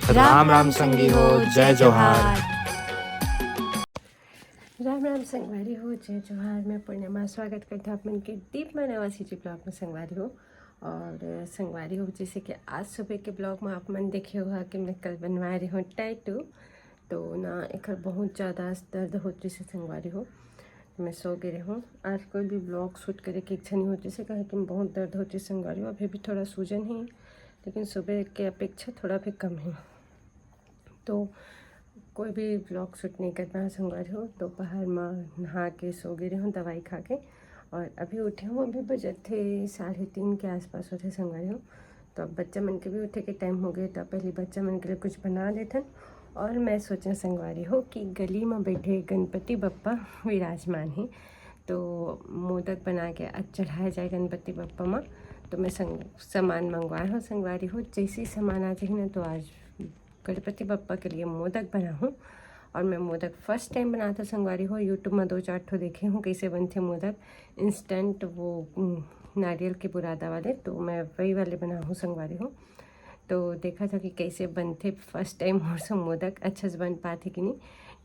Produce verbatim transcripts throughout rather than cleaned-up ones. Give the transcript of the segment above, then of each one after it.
राम राम संगी हो, जय जोहार। राम राम संगवारी हो, जय जोहार। मैं पूर्णिमा स्वागत करता हूँ आप मन के दीप मानवा सीजी ब्लॉग में संगवारी हो। और संगवारी हो, जैसे कि आज सुबह के ब्लॉग में आप मन देखे हुआ कि मैं कल बनवा रही हूँ टैटू। तो ना एकर बहुत ज़्यादा दर्द होत रहिसे संगवारी हो। मैं सो गे रहूँ। आज कोई भी ब्लॉग शूट करे के इच्छा नहीं होत रहिसे, काहे कि बहुत दर्द होत रहिसे संगवारी हो। अभी भी थोड़ा सूजन है, लेकिन सुबह के अपेक्षा थोड़ा भी कम है। तो कोई भी ब्लॉग शूट नहीं कर पाया संगवारी हो। दोपहर में नहा के सो गे रहूँ दवाई खा के, और अभी उठे हूँ, अभी बजत थे साढ़े तीन के आसपास होते संगवारी हो। तो अब बच्चा मन के भी उठे के टाइम हो गए, तो पहले बच्चा मन के लिए कुछ बना लेथन। और मैं सोचे संगवारी हो कि गली में बैठे गणपति बप्पा विराजमान है, तो मोदक बना के आज चढ़ाया जाए गणपति बप्पा में। तो मैं संग सामान मंगवाए हूँ संगवारी हो। जैसे ही सामान आ जाए ना, तो आज गणपति बप्पा के लिए मोदक बनाहूँ। और मैं मोदक फर्स्ट टाइम बनात हूँ संगवारी हो। यूट्यूब में दो चार ठो देखे हूँ कैसे बनथे मोदक, इंस्टेंट वो उम, नारियल के बुरादा वाले, तो मैं वही वाले बनाहूँ संगवारी हो। तो देखा था कि कैसे बनथे, फर्स्ट टाइम मोर से मोदक अच्छा से बन पाथे कि नहीं।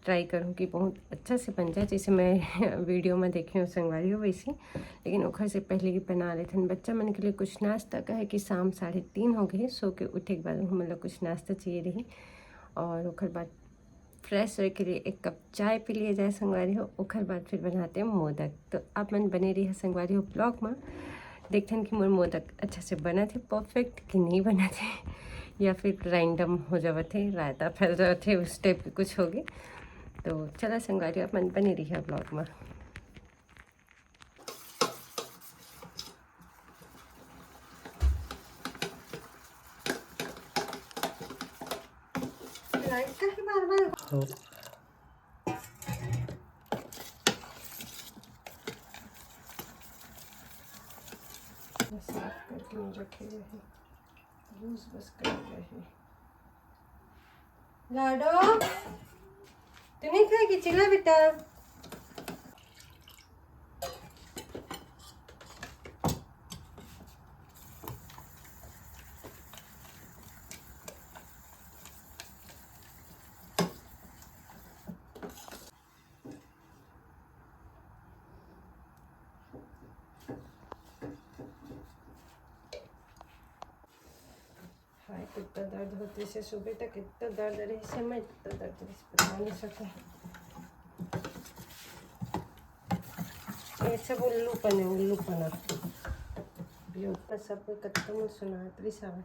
ट्राई करूँ कि बहुत अच्छा से बन जाए, जैसे मैं वीडियो में देखे हूँ संगवारी हो वैसे। लेकिन ओखर से पहले ही बना लेथन बच्चा मन के लिए कुछ नाश्ता, काहे कि शाम साढ़े तीन हो गए, सो के उठे के बाद हम लोग कुछ नाश्ता चाहिए रही। और ओखर बाद फ्रेश होए के लिए एक कप चाय पी लिया जाए संगवारी हो, ओखर बाद फिर बनाते हैं मोदक। तो आप मन बने रहिए संगवारी हो ब्लॉग में, देखथन कि मोर मोदक अच्छा से बनत हे, परफेक्ट कि नहीं बनत हे, या फिर रैंडम हो जावत हे, रायता फैल जावत हे, उस टाइप के कुछ होगे। तो चला संगवारी हो, आप मन बने रहिए ब्लॉग में। लाइट का ही बार बार। हाँ। साफ करके नहीं रखे हुए हैं, यूज़ बस कर रहे हैं। लाडो, तू नहीं खाएगी? चिल्ला बेटा। हाय, कितना दर्द होते से, सुबह तक इतना दर्द रही से, मैं इतना दर्द रही से बता नहीं सकूँ। ये सब उल्लूपन है, उल्लूपना। ये ऊपर सब कोई कत्तो में सुनात रही सब।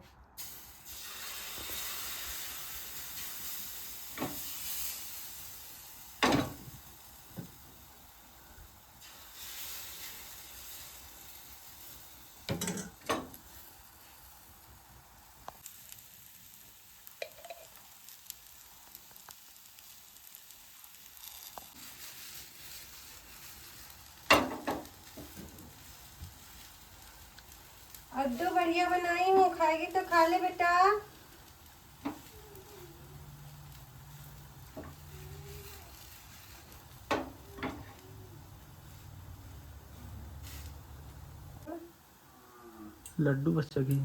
अद्दू बढ़िया बनाई हूँ, खाएगी तो खा ले बेटा। लड्डू बस जगी।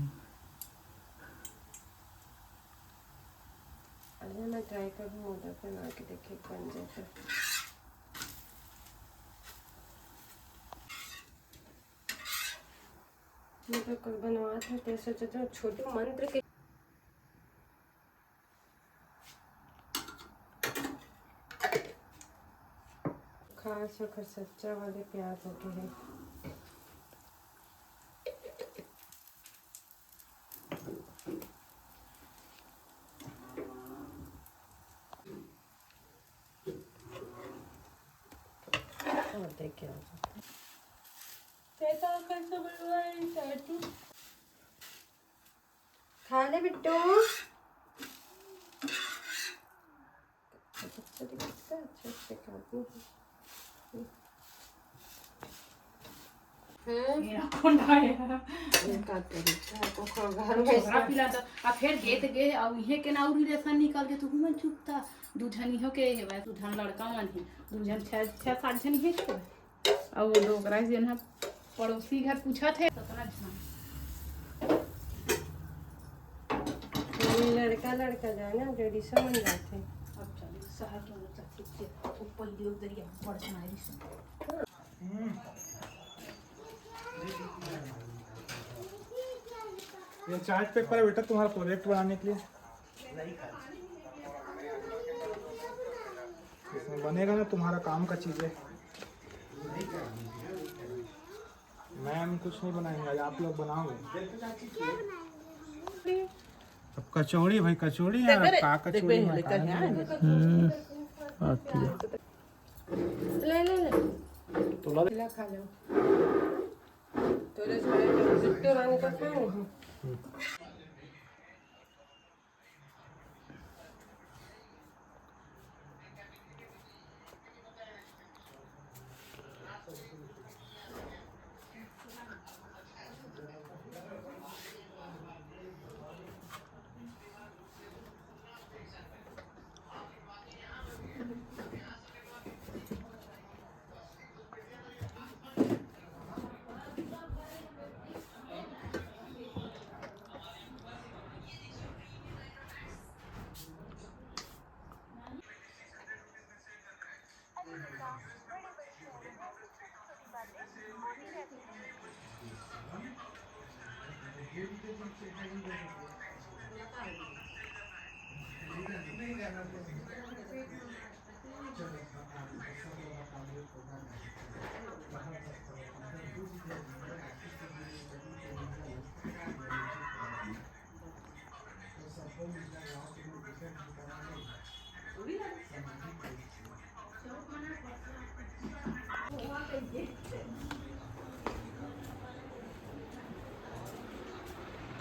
अरे, मैं ट्राई करूँ मोदक बना के, देखिए बन जाए तो। मोदक कल बनवा था, तो सोचा था छोटू मंत्र के खास ओकर सच्चा वाले प्यार होके है। और देख क्या हो जाता है। कैसा कैसा बनवाए टैटू? खा ले बिट्टू। अच्छा, अच्छा, कितना अच्छा, अच्छा काटू है। हम्म। मेरा कौन आया? ये का करी? ओकर घर में छोकरा पिला तो, आ फिर गेत गे, आ इहे के ना relation निकल के तू मन चुपता। दू झन इहो के हे, बस दू झन लड़का मन हे, दू झन छह, छह सात झन इहे छो। अउ वो डोकरा जेन ह पड़ोसी घर पूछत हे, सतना झन। लड़का लड़का जाए ना, लेडीसो मन जाथे। अब चलो, सहर के मतलब ठीक से ऊपर दियो दरिया, बड़ सुनाई दिस। ये चार्ट पेपर है बेटा, तुम्हारा प्रोजेक्ट बनाने के लिए। इसमें बनेगा ना तुम्हारा काम का चीजें। मैम कुछ नहीं बनाएंगे, आज आप लोग बनाओगे। अब कचौड़ी भाई, कचौड़ी है, देखो रे, का कचौड़ी देखो, में लेकर का के आए हैं। हम्म, आती है। ले, ले, ले। तो ला दे। ला खा लो। तो ले, सारे जो बिट्टू रानी का खाए हैं।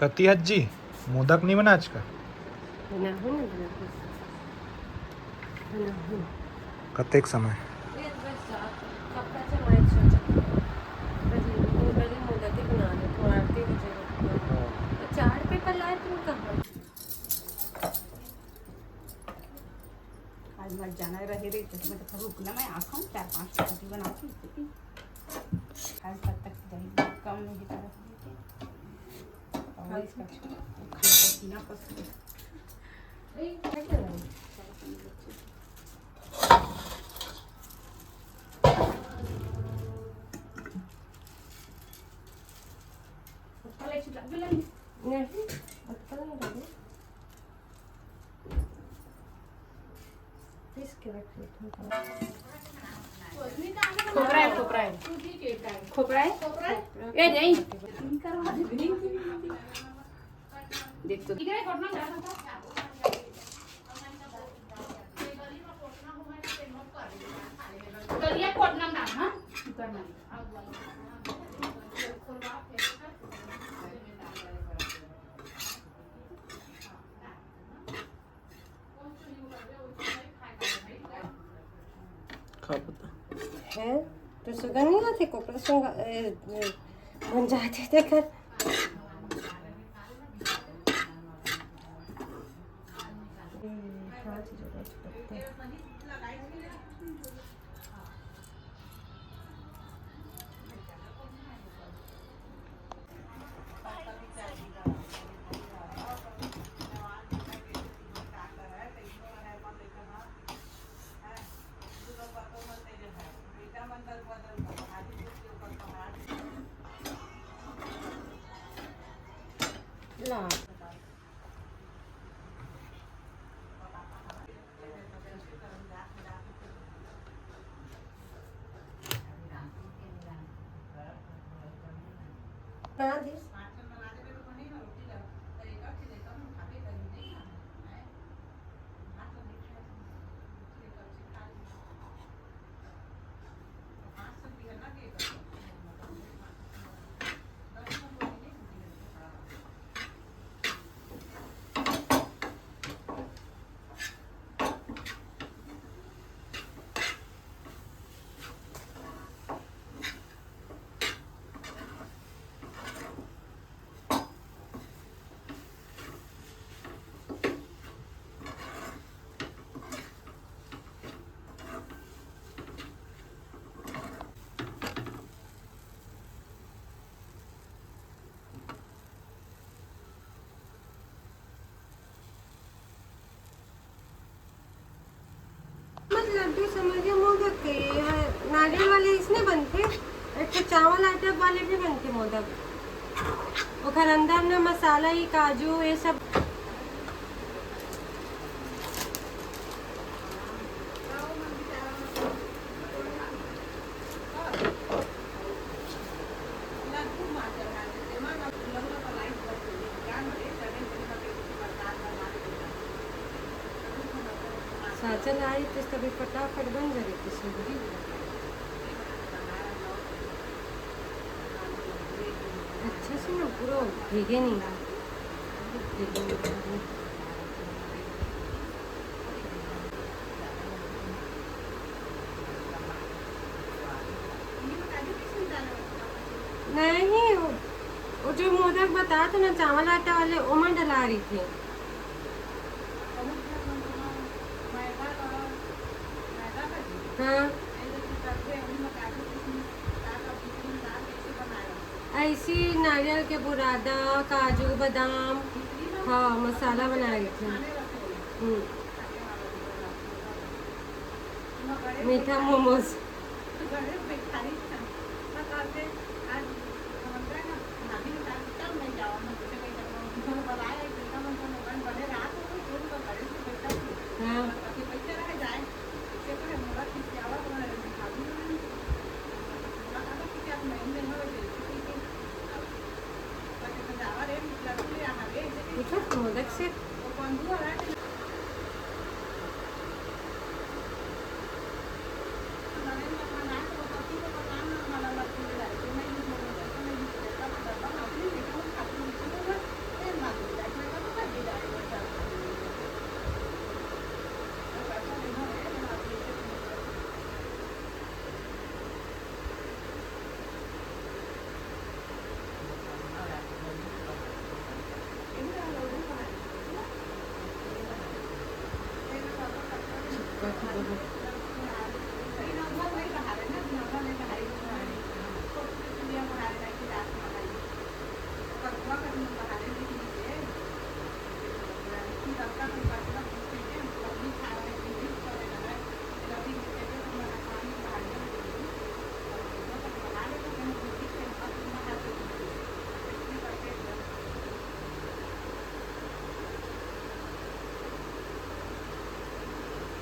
कतिहत जी, मोदक नहीं बना आज का? बनाहूँ ना, बनाहूँ। बनाहूँ। कतेक समय? ये बस जा, कब का से मैं सोचा। बस ये, वो पहले मोदक ही बना ले, तो आरती हो जाएगा। हाँ। तो चार्ट पेपर लाए तुम कहाँ? आज मत जाना रहे रे, तो मैं तो रुक ना, मैं आता हूँ, चार पाँच रोटी बना के। आज तब तक दही कम नहीं तरफ देते। और इसका खाना पसीना पसीना। नहीं, पत्ता नहीं डालू। पीस के रख लेती हूँ। खोपरा है, खोपरा है। खोपरा है? ए, नहीं। देख तो। दलिया कोटना ना, हाँ? कुकर में। का पता। है, तो सुगंध नहीं आती, कोपरा सुगंध, ए, ए, बन जाते थे घर। ला। बनथे, एक ठो चावल आटा वाले भी बनथे मोदक। ओकर अंदर में मसाला, ये काजू, ये सब। साँचा ला रहितिस तभी फटाफट बन जा रहितिस। अच्छा से ना पूरा भीगे नहीं। नहीं, वो, वो जो मोदक बता तो ना, चावल आटा वाले, ओमा डला रहिथे। हाँ। ऐसी नारियल के बुरादा, काजू, बादाम, हाँ, मसाला बना रहिथे। हम्म। मीठा मोमोज। हाँ। देखो, मोदक से।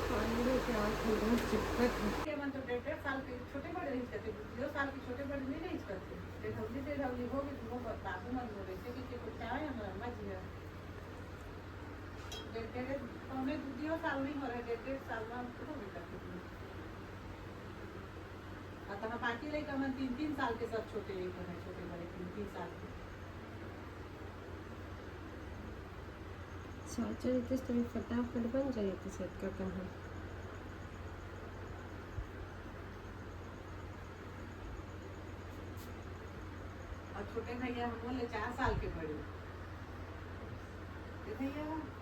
पानी में प्याज थोड़ा चिपकत है। ये मन तो डेढ़ डेढ़ साल के छोटे बड़े रहिस करथे, दू साल के छोटे बड़े नहीं रहिस करथे। डेढ़ौली डेढ़ौली हो गए, वो ब-, बाबू मन बोले थे कि, कि कुछ चाहे हमर अम्मा जी है। डेढ़ डेढ़, पौने दू साल नहीं हो रहे, डेढ़ डेढ़ साल में हो गए करथे। और तहाँ बाकी लइका मन तीन तीन साल के, सब छोटे एक है, छोटे बड़े तीन तीन साल के। साँचा रहितिस तभी फटाफट बन जातिस अतका कन। और छोटे भैया हमन ले चार साल के बड़े। ए भैया,